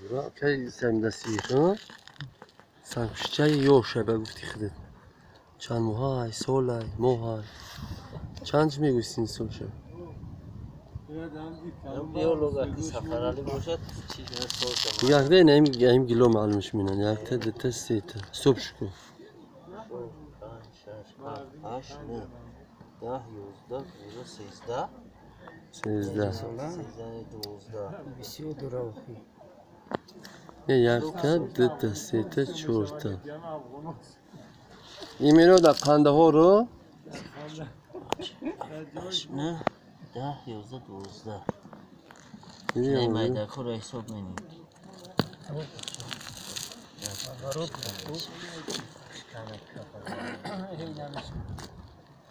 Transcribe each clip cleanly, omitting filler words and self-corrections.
ҷура кай самдасӣ сангпуштчаи ёша ба гуфти худат чанд моҳай, солай, моҳай, чанд чӣ мегӯй сини солша? Якда ин гило маълумш минан, якта, дута, сета, ҳисоб шуку. 8, 9, 10, 11, 12, 13. 13. 12. Бисёр дуравхи. Не, якта, дута, сета, чорта. Именно дар Қандаҳоро 8, 9, 10, 11, 12. Майдакҳоро ҳисоб менем.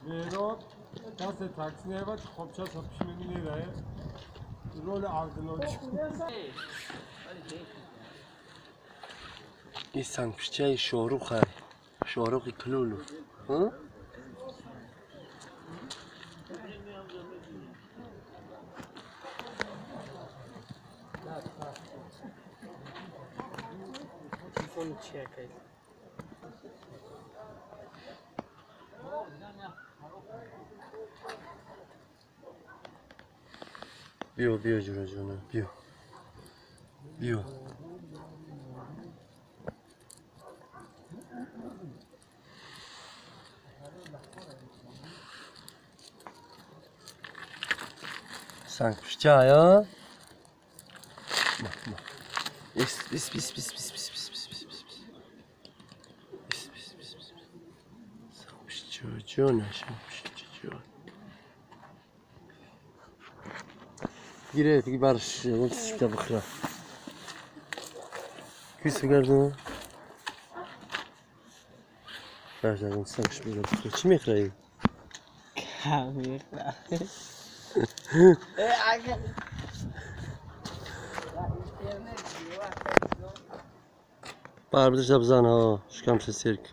Меҳроб дасте такси нева хобчаша пишмени мерае роли Абдуллоч. Ин сангпуштчаи Шоҳрухай, Шоҳрухи Кулулов. Биё, биё, ҷураҷона, биё, биё. Сангпуштча, я? Ис, ис, ис, ис, ис, ис, ис, ис, ис, ис, ис, ис, ис, ис. Сангпуштчаҷона, сангпуштчаҷон. Гире, диги барш, ягон чиз бихӯра. Кис бигардона? Барш ягон сангш бихӯра. Чӣ мехӯраи? Кам мехӯра. Бар бидашта бизан, ҳо, шикамша серк.